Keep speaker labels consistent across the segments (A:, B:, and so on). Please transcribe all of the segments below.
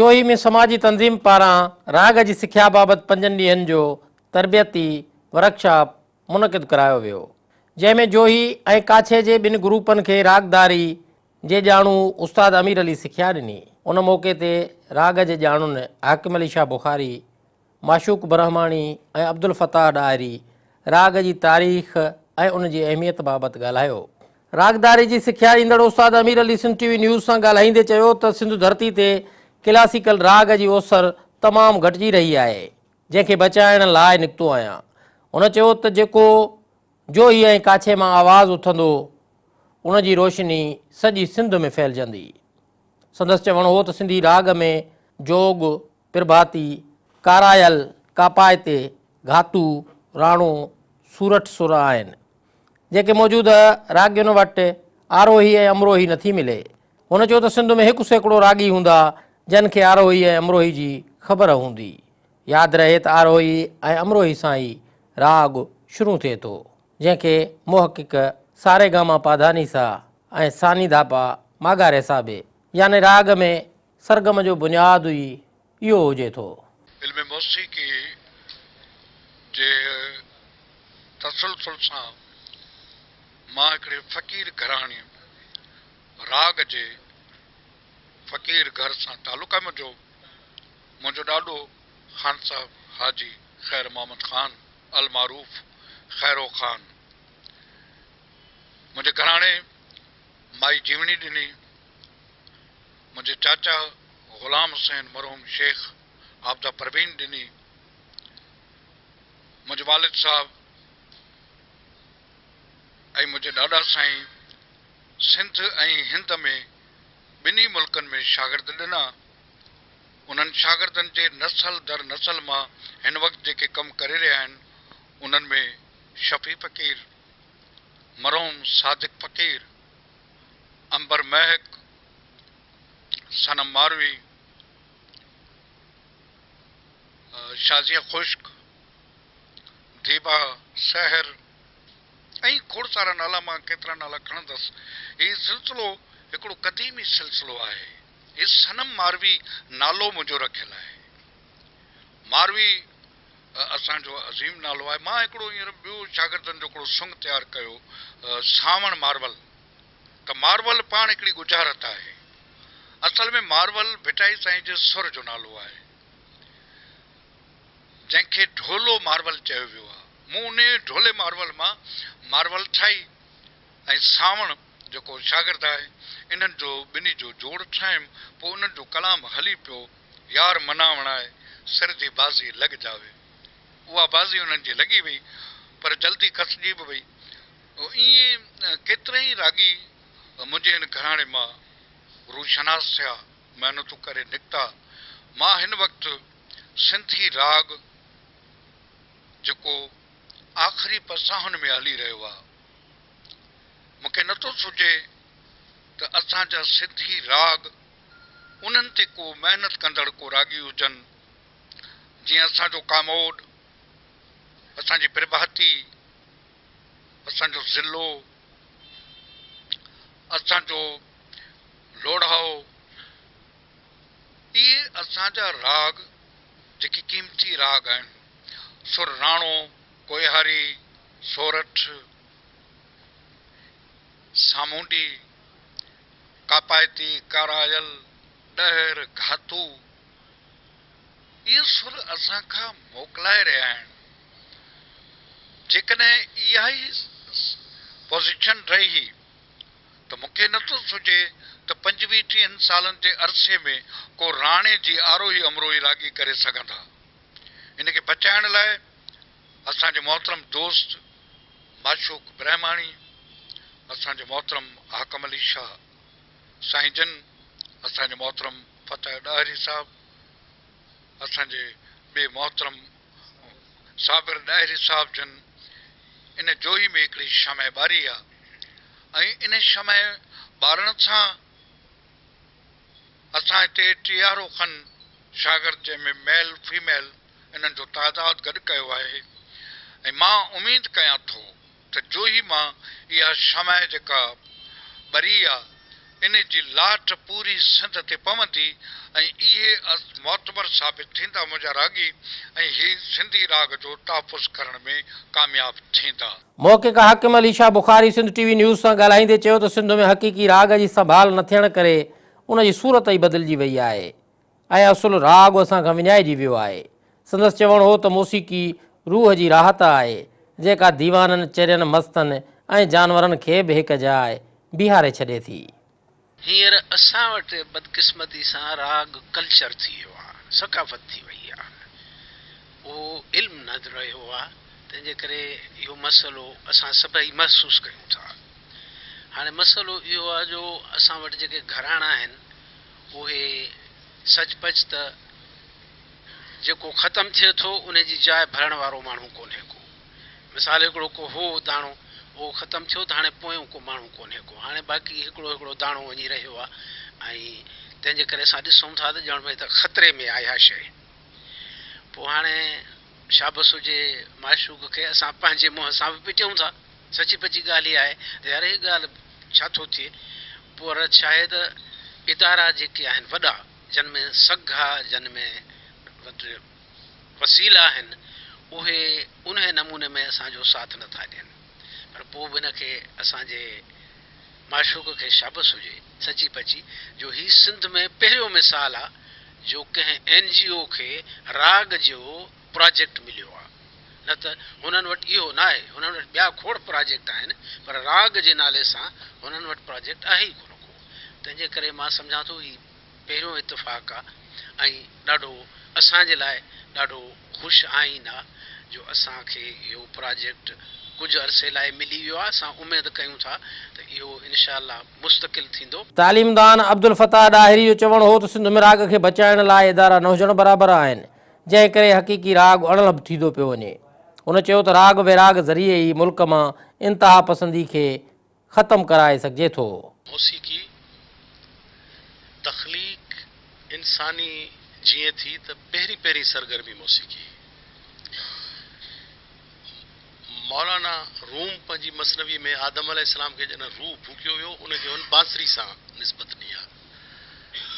A: جوهي ۾ سماجي تنظيم پاران راڳ جي سکيا بابت پنجن ڏينهن جو تربيتي ورڪشاپ منعقد ڪرايو ويو، جنهن ۾ جوهي ۽ ڪاڇي جي ٻن گروپن کي راڳداري جي ڄاڻو استاد امير علي سکيا ڏني. ان موقعي تي راڳ جي ڄاڻن حاڪم علي شاهه بخاري، معشوق برهماڻي ۽ عبدالفتاح ڏاهري راڳ جي تاريخ ۽ ان جي اهميت بابت ڳالهايو. راڳداري جي سکيا ڏيندڙ استاد Amir Ali Sindh T V news سان ڳالهائيندي چيو ته سنڌ ڌرتي تي ڪلاسيڪل راڳ جي اوسر تمام گهٽجي رهي آهي، جنهن کي بچائڻ لاء نڪتو آهيان. هن چيو ته جيڪو جوهي ۽ ڪاڇي مان آواز اٿندو، ان جي روشني سڄي سنڌ ۾ ڦهلجندي. سندس چوڻ هو ته سنڌي راڳ ۾ جوڳ، پرڀاتي، ڪارايل، ڪاپائتي، گهاتو، راڻو، سورٺ سر آهن، جيڪي موجوده راڳين وٽ آروهي ۽ امروهي نٿي ملي. هن چيو ته سنڌ ۾ 1% راڳي هوندا، جن کي آروهي ۽ امروهي جي خبر هوندي. ياد رهي ته آروهي ۽ امروهي سان ئي راڳ شروع ٿئي ٿو، جنهن کي محقق ساري گاما پاڌاني سا ۽ ساني ڌاپا ماگاري سا به يعني راڳ ۾ سرگم جو بنياد ئي اهو هجي ٿو.
B: علم موسيقي جي تسلسل سان مان هڪڙي فقير گهراڻي راڳ جي فقير گهر سان تعلق آهي منهنجو. منهنجو ڏاڏو خان صاحب حاجي خير محمد خان المعروف خيرو خان منهنجي گهراڻي مائي جيوڻي ڏني. منهنجي چاچا غلام حسين مرحوم شيخ عابده پروين ڏني. منهنجي والد صاحب ۽ منهنجي ڏاڏا سائين سنڌ ۽ هند ۾ ٻنهي ملڪن ۾ شاگرد ڏنا. انهن شاگردن جي نسل در نسل مان هن وقت جيڪي ڪم ڪري رهيا آهن انهن ۾ شفيع فقير، مرحوم صادق فقير، عنبر مهڪ، صنم ماروي، شازيه خشڪ، ديبا سحر ۽ کوڙ سارا نالا مان ڪيترا نالا کڻندس. هي سلسلو هڪڙو قديمي سلسلو آهي. هي صنم ماروي نالو منهنجو رکيل آهي. ماروي اسان جو عظيم نالو آهي. مان هڪڙو هينئر ٻيو شاگردن جو هڪڙو سنگ تيار ڪيو سانوڻ مارول ته مارول پاڻ هڪڙي ڳجهارت آهي. اصل ۾ مارول ڀٽائي سائين جي سر جو نالو آهي. جنهن کي ڍولو مارول چيو ويو آهي. مون انهيء ڍولي مارول مان مارول ٺاهي ۽ سانوڻ جيڪو شاگرد آهي انهن جو ٻنهي جو جوڙ ٺاهيم پوء انهن جو ڪلام هلي پيو يار مناوڻ آء سر جي بازي لڳ جاوي. اها بازي انهن جي لڳي وئي پر جلدي کسجي به وئي. ائين ڪيترائي راڳي منهنجي هن گهراڻي مان روشناس ٿيا، محنتون ڪري نڪتا. مان هن وقت سنڌي راڳ جيڪو آخري پساهن ۾ هلي رهيو آ، مون کي نٿو سجهي ته اسان جا سنڌي راڳ انهن تي ڪو محنت ڪندڙ ڪو راڳي هجن، جيئن اسان جو ڪاموڏ، اسان جي پرڀاتي، اسان جو ضلعو، اسان جو لوڙهائو، اهي اسان جا راڳ جيڪي قيمتي راڳ آهن، سر راڻو، ڪوهياري، سورٺ، سامونڊي، ڪاپائتي، ڪارايل، ڏهر، گهاتو، اهي سر اسان کان موڪلائي رهيا آهن. جيڪڏهن اها ئي پوزيشن رهي ته مون کي نٿو سجهي ته پنجويهه ٽيهن سالن جي عرصي ۾ ڪو راڻي جي آروهي امروهي راڳي ڪري سگهندا. ان کي بچائڻ لاء اسان جي محترم دوست معشوق برهماڻي، اسان جي محترم حاڪم علي شاهه سائين جن، اسان جي محترم فتح ڏاهري صاحب، اسان جي ٻئي محترم صابر ڏاهري صاحب جن ان جوهي ۾ هڪڙي شمع ٻاري آ ۽ ان شمع ٻارڻ سان اسان هتي ٽيهارو کن شاگرد جنهن ۾ ميل فيميل انهن جو تعداد گڏ ڪيو آهي ۽ مان اميد ڪيان ٿو ته جوهي مان اها شمع جيڪا ٻري آ ان جي لاٽ پوري سنڌ تي پوندي ۽ اهي معتبر ثابت ٿيندا منهنجا راڳي ۽ هي سنڌي راڳ جو تحفظ ڪرڻ ۾ ڪامياب ٿيندا.
A: محقق Hakim Ali Shah Bukhari Sindh T V news سان ڳالهائيندي چيو ته سنڌ ۾ حقيقي راڳ جي سنڀال نه ٿيڻ ڪري ان جي صورت ئي بدلجي وئي آهي ۽ اصل راڳ اسان کان وڃائجي ويو آهي. سندس چوڻ هو ته موسيقي روح جي راحت آهي، جيڪا ديوانن، چرين، مستن ۽ جانورن کي به هڪ جاء بيهاري ڇڏي ٿي.
C: هينئر اسان وٽ بدقسمتي سان راڳ ڪلچر ٿي ويو آهي، ثقافت ٿي وئي آهي، اهو علم نه رهيو آهي، تنهن جي ڪري اهو مسئلو اسان سڀئي محسوس ڪيون ٿا. هاڻي مسئلو اهو آهي جو اسان وٽ جيڪي گهراڻا آهن، اهي سچ پچ ته جيڪو ختم ٿئي ٿو ان جي جاء ڀرڻ وارو ماڻهو ڪونهي ڪو. مثال هڪڙو ڪو هو داڻو اهو ختم ٿيو ته هاڻي پويون ڪو ماڻهو ڪونهي ڪو. هاڻي باقي هڪڙو هڪڙو داڻو وڃي رهيو آ ۽ تنهن جي ڪري اسان ڏسون ٿا ته ڄڻ ڀئي ته خطري ۾ آهي اها شيء. پوء هاڻي شابس هجي معشوق کي اسان پنهنجي منهن سان به پٽيون ٿا. سچي پچي ڳالهه اها آهي ته يار هي ڳالهه ڇا ٿو ٿئي. پر ڇاهي ته ادارا جيڪي آهن وڏا جن ۾ سگهه آ جن ۾ وٽ وسيلا آهن اهي انهي نموني ۾ اسان جو ساٿ نه ٿا ڏين پر پوء به هن کي اسان جي معشوق کي شابس هجي سچي پچي جو هي سنڌ ۾ پهريون مثال آ جو ڪنهن اين جي او کي راڳ جو پراجيڪٽ مليو آ نه ته هنن وٽ اهو ناهي هنن وٽ ٻيا کوڙ پراجيڪٽ آهن پر راڳ جي نالي سان هنن وٽ پراجيڪٽ آهي ئي ڪونه ڪو تنهن جي ڪري مان سمجهان ٿو هي پهريون اتفاق آ ۽ ڏاڍو اسان جي لاء ڏاڍو خوش آئين آ جو اسان کي اهو پراجيڪٽ ڪجهه عرصي لاء ملي ويو آ اسان اميد ڪيون ٿا ته اهو انشاء الله مستقل ٿيندو.
A: تعليمدان عبدالفتاح ڏاهري جو چوڻ هو ته سنڌ ۾ راڳ کي بچائڻ لاء ادارا نه هجڻ برابر آهن، جنهن ڪري حقيقي راڳ اڻلڀ ٿيندو پيو وڃي. هن چيو ته راڳ ويراڳ ذريعي ئي ملڪ مان انتهاپسندي کي ختم ڪرائي سگهجي ٿو.
D: موسيقي تخليق انساني جيئن ٿي ته پهرين پهرين سرگرمي موسيقي هئي. مولانا روم پنهنجي مثنوي ۾ آدم عليه السلام کي جڏهن روح ڦوڪيو ويو ان کي هن بانسري سان نسبت ڏني آهي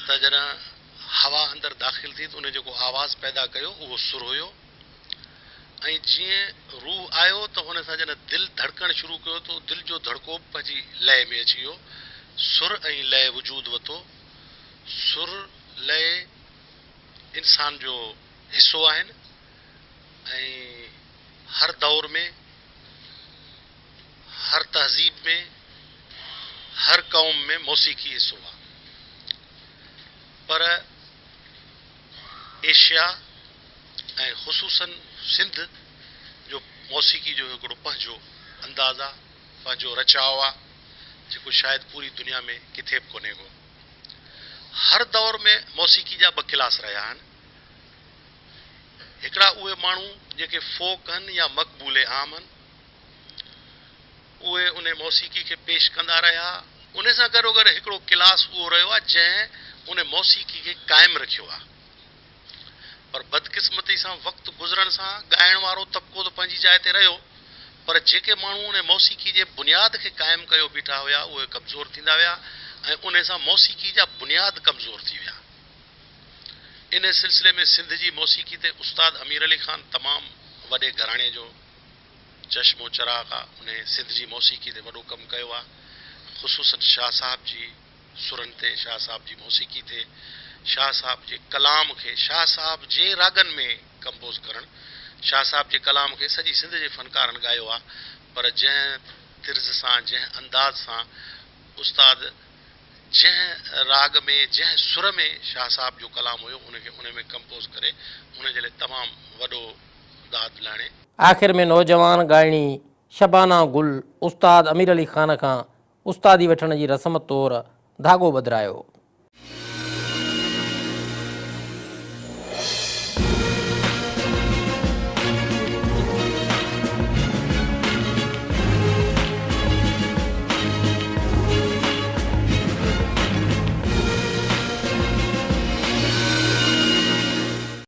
D: ته جڏهن هوا اندر داخل ٿي ته ان جيڪو آواز پيدا ڪيو اهو سر هيو. ۽ جيئن روح آيو ته ان سان جڏهن دل ڌڙڪڻ شروع ڪيو ته دل جو ڌڙڪو به پنهنجي لئه ۾ اچي ويو. سر ۽ لئه وجود وتو. سر، لئه انسان جو حصو آهن ۽ هر دور ۾، هر تهذيب ۾، هر قوم ۾ موسيقي حصو آهي. پر ايشيا ۽ خصوصاً سنڌ جو موسيقي جو هڪڙو پنهنجو انداز آ، پنهنجو رچاء آ، جيڪو شايد پوري دنيا ۾ ڪٿي به ڪونهي ڪو. هر دور ۾ موسيقي جا ٻه ڪلاس رهيا آهن. هڪڙا اهي ماڻهو جيڪي فوڪ هن يا مقبول عام هن، اهي ان موسيقي کي پيش ڪندا رهيا. ان سان گڏوگڏ هڪڙو ڪلاس اهو رهيو آ جنهن ان موسيقي کي قائم رکيو آ. پر بدقسمتي سان وقت گذرڻ سان ڳائڻ وارو طبقو ته پنهنجي جاء تي رهيو پر جيڪي ماڻهو ان موسيقي جي بنياد کي قائم ڪيو بيٺا هيا اهي ڪمزور ٿيندا ويا ۽ ان سان موسيقي جا بنياد ڪمزور ٿي ويا. ان سلسلي ۾ سنڌ جي موسيقي تي استاد امير علي خان تمام وڏي گهراڻي جو چشم و چراغ آ، انهي سنڌ جي موسيقي تي وڏو ڪم ڪيو آ، خصوصاً شاهه صاحب جي سرن تي، شاهه صاحب جي موسيقي تي، شاهه صاحب جي ڪلام کي شاهه صاحب جي راڳن ۾ ڪمپوز ڪرڻ، شاهه صاحب جي ڪلام کي سڄي سنڌ جي فنڪارن ڳايو آ، پر جنهن طرز سان، جنهن انداز سان استاد جنهن راڳ ۾ جنهن سر ۾ شاهه صاحب جو ڪلام هيو ان کي ان ۾ ڪمپوز ڪري ان جي لاء تمام وڏو داد لاڻي.
A: آخر ۾ نوجوان ڳائڻي شبانه گل استاد امير علي خان کان استادي وٺڻ جي رسم طور ڌاڳو ٻڌرايو.